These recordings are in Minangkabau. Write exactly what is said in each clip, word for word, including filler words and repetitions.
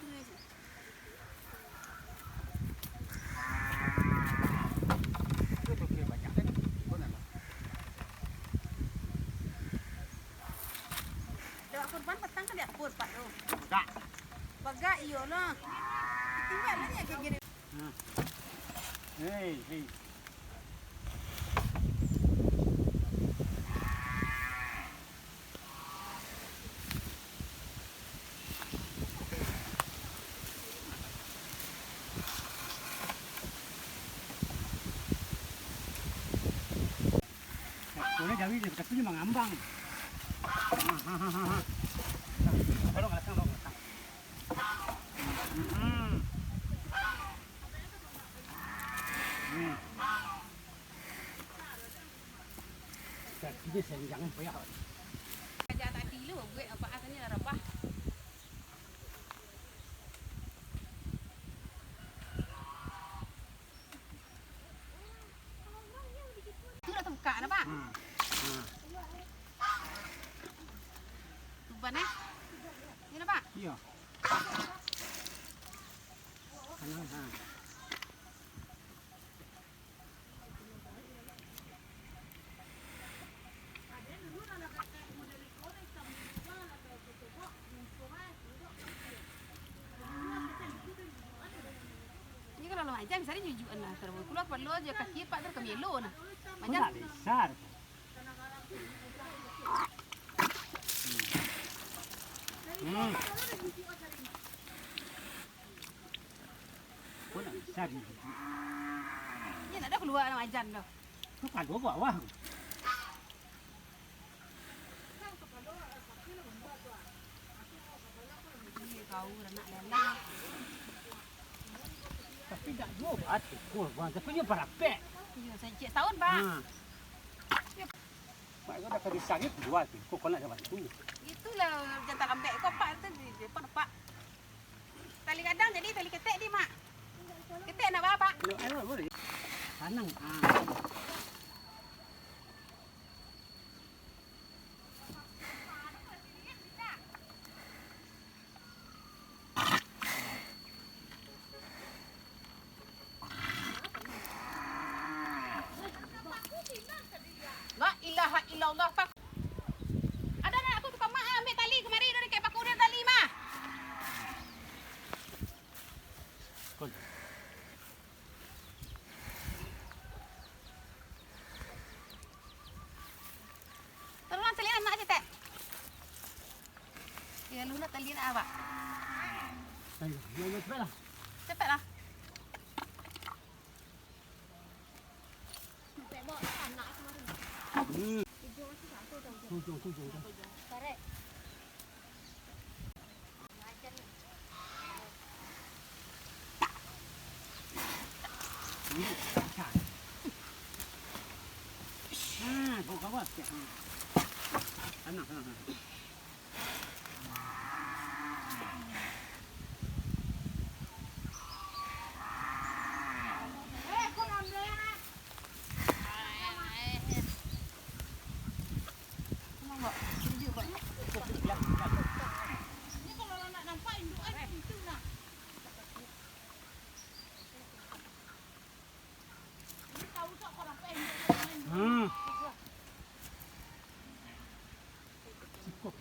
Itu je. Itu tu kira banyak kan? Pun ada. Dawak kurban patang kan diakur, Pak, tu. Enggak. Bagak, iyo lah. Tinggal lah ni agak gini. Hmm. Hei, hei. Boleh gawi je, tapi dia mangambang. Ha, ha, ha, ha, ha. Tolong, tolong, tolong. Hmm. Hmm. Jadi, saya jangan payah. Kerja tadi lu buat apa katanya rabah. Tu dah terbuka dah, Pak. Hmm. Hmm. Tuban, eh? Ni dah, Pak? Iya. Kanan, ha. Ni kalau lah majan, bisa dijujukan lah. Kalau keluar kepala je, kaki empat terus kami elok nah. Majan. Kok tak bisa tu? Hmm. Kok tak bisa dijujukan? Ni nak dah keluar nak majan dah. Kok kado bawah? Tapi dak juo, Pak, syukur, Bang. Tapi nyo barapek. Iyo, sajak tahun, Pak. Ha. Mak, kau dah ka bisa gitu, dua tu. Kau, kau nak dapat tu. Itulah jantan lambek kau, Pak, tu di depan, Pak. Tali gadang jadi tali ketek di, Mak. Ketek nak baa, Pak? Nak, ayo, boleh. Tanang. Ah. La ilaha illallah, Pak. Ado anak aku tukang mak, ambiak tali kamari, dah dakek paku dia tali mah. Tolong caliak anak cetek. Ya, lu nak tali nak awak. Ayo, ayo, ayo, cepatlah. Cepatlah. Hmm. Tujung, tujung, tujung. Karek. Hmm. Cukup.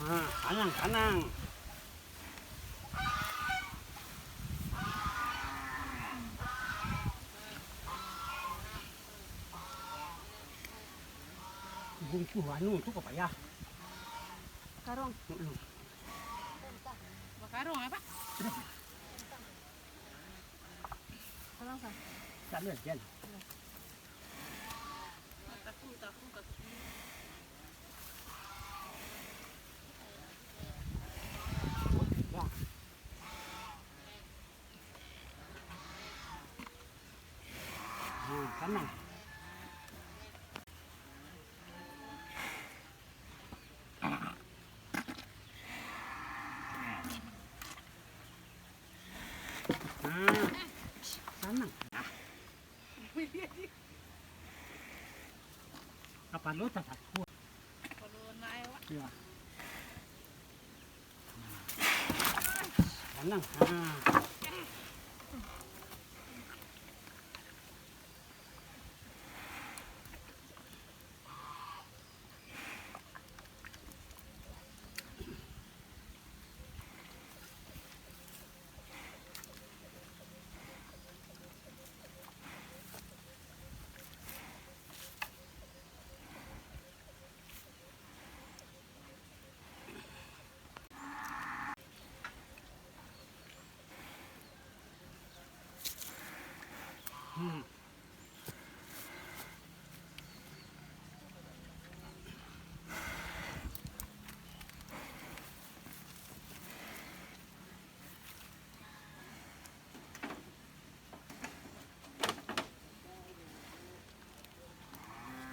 Ah, kanang, kanang. Bungkuh anu tu kok payah. Karung. Mm-mm. Bakarung apa? Karung, Sa. Tak ada, Jan. Hmm, kanang. Hmm, kanang. Ah. Kapalo tasaku. Kapalo nak, eh, Wak. Iya. Kanang. Ha. Hmm.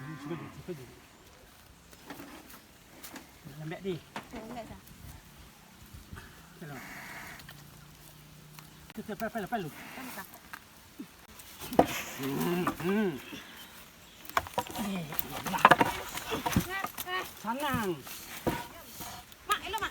Hmm, suka je, suka je. Lambek di. Lambek, Sa. Kalau. Tu, tu, palu, palu, palu. Palu, Sa. Hmm, hmm. Eh, iyalah. Sanang.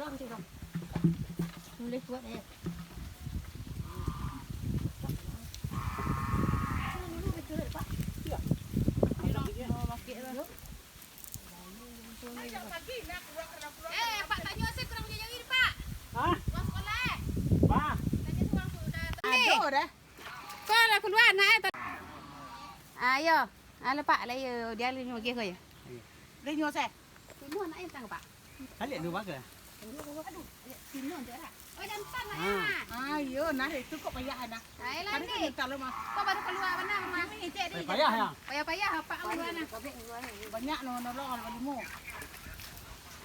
Surang, surang. Nulis buat, eh. Eh, Pak, tanyo se kurang jauah ni, Pak. Hah? Urang sekolah, eh. Bah. Tanyo se urang sudah. Ado dah. Ko lah kalua anak, eh. Ayo. Alah, Pak, lah, yo. Dia lah nyo ko, yo. Lah nyo se. Tino anak, eh, tang, Pak. Kalian dua bagai. Aduh, tino je lah. Oh, jantan lah, ya. Ah, iyo, nah, itu kok payah, nah. Ai, lah, ni. Kok baru kalua, bana, rumah? Ni, cek, ni. Payah, ya? Payah-payah, apak ang buah nah. Banyak no, nolong kalau limo.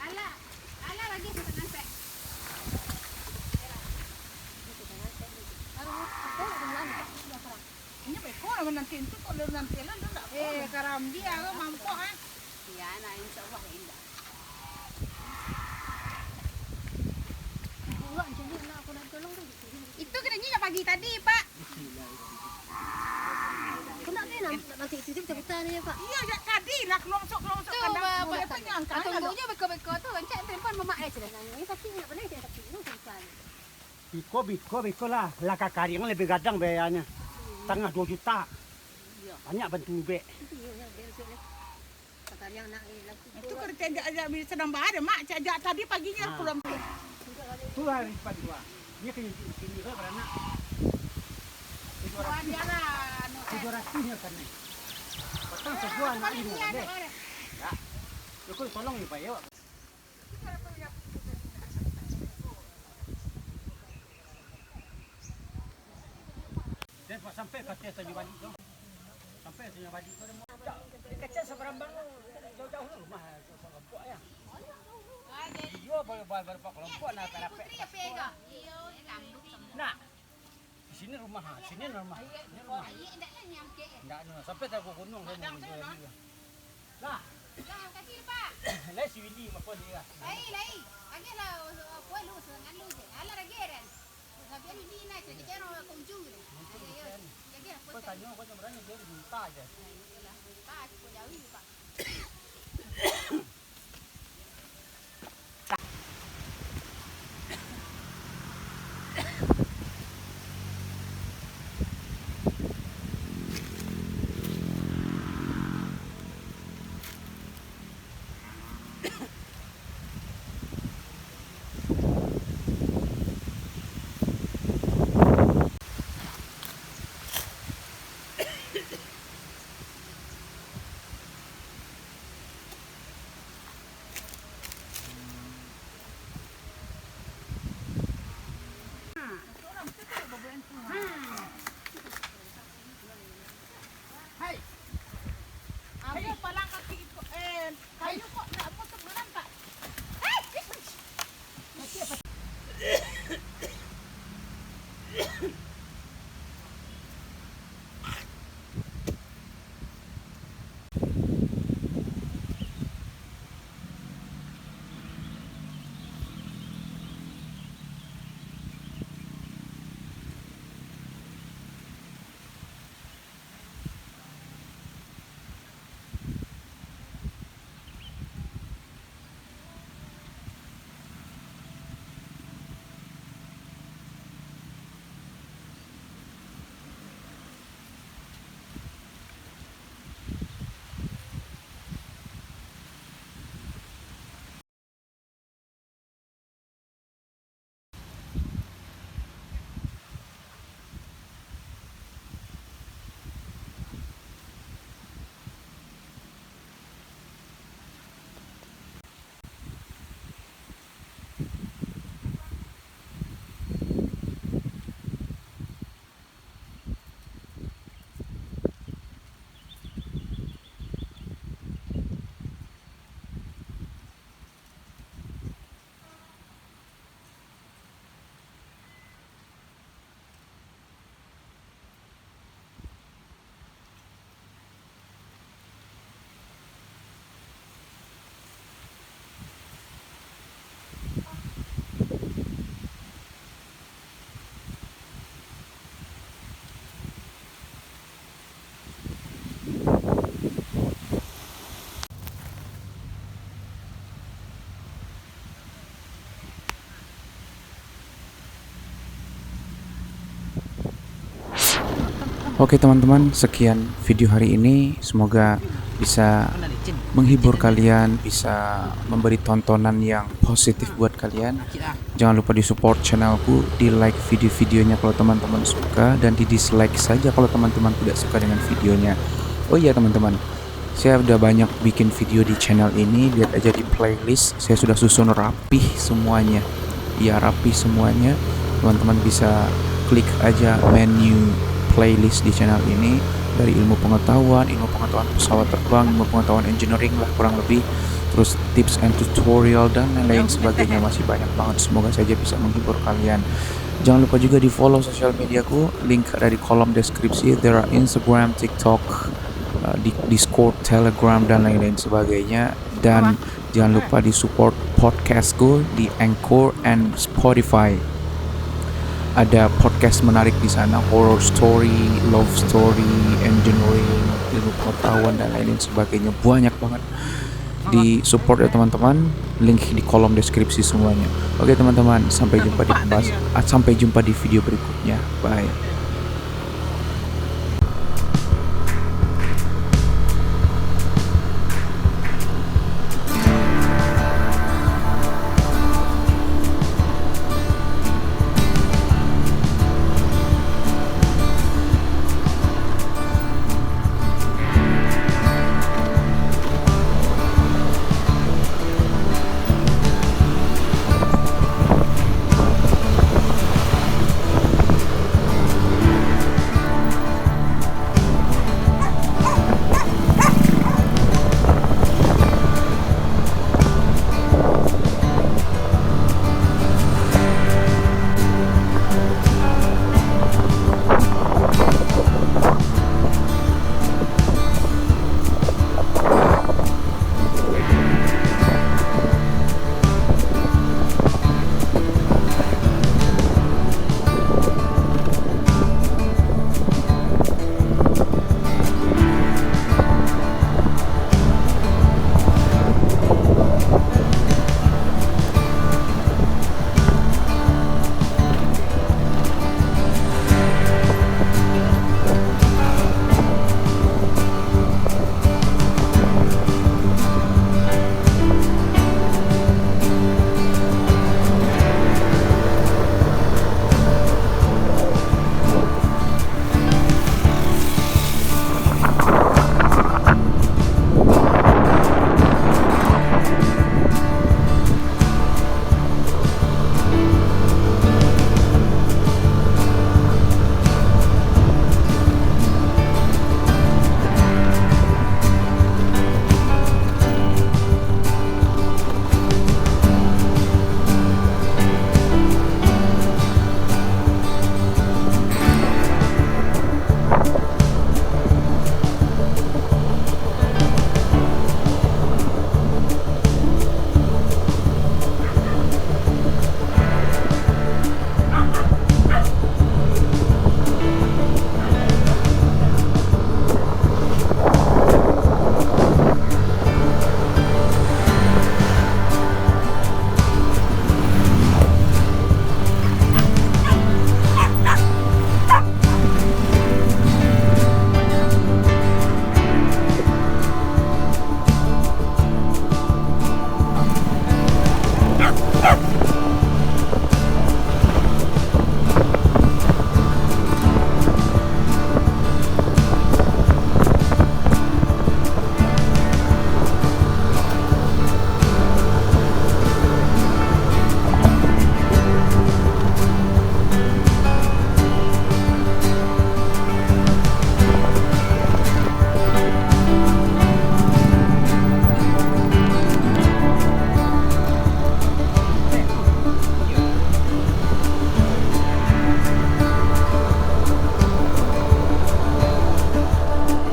Alah, alah lagi setengah pek. Ini beko lah nanti itu, kalau nanti lah, ndak. Eh, karambia ko mampok, ah. Iya, nah, insya Allah indah. Itu kena nyo pagi tadi, Pak. Kenapa nak nanti itu cabutan ya, Pak? Iya, jak tadi lah keluar masuk, keluar masuk. Tu, kandang, ba-, ba-, apa yang angkat atau aja, dulu beko-beko tu, rancak telepon mamak eh, cina. Ini tapi nak pernah dia tapi ini bukan. Biko, biko, biko lah. Lah kakariang lebih gadang biayanya. Tangah dua juta. Iya. Banyak bantu ubek. Iya, iya, dia masuk ni. Itu kerja aja sedang bahar, Mak. Cak, jak tadi paginya pulang tu. Tu hari depan tu, ah. Dia kena sini ke beranak. Tujuh ratus. Tujuh ratus nya kan. Patang sebuah anak ibu kan, deh. Ya. Yo, kau tolong yo, Pak, yo. Dan sampai ka ateh tanyo balik tu. Sampai tanyo balik tu, dia mau, dia kacau sabarambang tu, jauh-jauh tu rumah, tu, tu, tu, ya. Iyo, baru, baru, baru, kelompok nak rapek. Nak. Di sini rumah, ha, sini rumah. Ini rumah. Ndak anu, sampai taruh gunung, dia mau jual juga. Lah. Lah, kaki, Pak. Lai si Willy, apa dia? Lai, lai. Agiah lah, apa lu, senang lu je. Alah, lagi, Ren. Tapi Willy nak, cakap orang kat ujung je. Ayo, ayo. Lagi, apa? Kau tanya, kau tanya berani, dia minta aja. Nah, iyalah, minta, cukup jauh, Pak. Hai. Ambo palang kaki iko, eh, kayu kok ndak mutuk manan, Pak. Hai. Oke teman-teman, sekian video hari ini. Semoga bisa menghibur kalian, bisa memberi tontonan yang positif buat kalian. Jangan lupa di support channelku, di like video-videonya kalau teman-teman suka, dan di dislike saja kalau teman-teman tidak suka dengan videonya. Oh iya teman-teman, saya udah banyak bikin video di channel ini, lihat aja di playlist, saya sudah susun rapih semuanya. Ya, rapih semuanya. Teman-teman bisa klik aja menu playlist di channel ini. dari ilmu pengetahuan, ilmu pengetahuan pesawat terbang, ilmu pengetahuan engineering lah kurang lebih, terus tips and tutorial dan lain-lain sebagainya, masih banyak banget. Semoga saja bisa menghibur kalian. Jangan lupa juga di follow sosial mediaku, link ada di kolom deskripsi. There are Instagram, TikTok, uh, di Discord, Telegram, dan lain-lain sebagainya. Dan jangan lupa di support podcastku di Anchor and Spotify. Ada podcast menarik di sana, horror story, love story, engineering, ilmu pengetahuan, dan lain-lain sebagainya. Banyak banget. Di support ya, teman-teman. Link di kolom deskripsi semuanya. Oke, teman-teman, sampai jumpa di pembahas, ah, sampai jumpa di video berikutnya. Bye.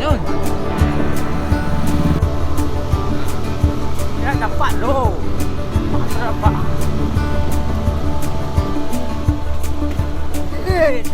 Yun. Ya, dapat lo. Dapat. Eh.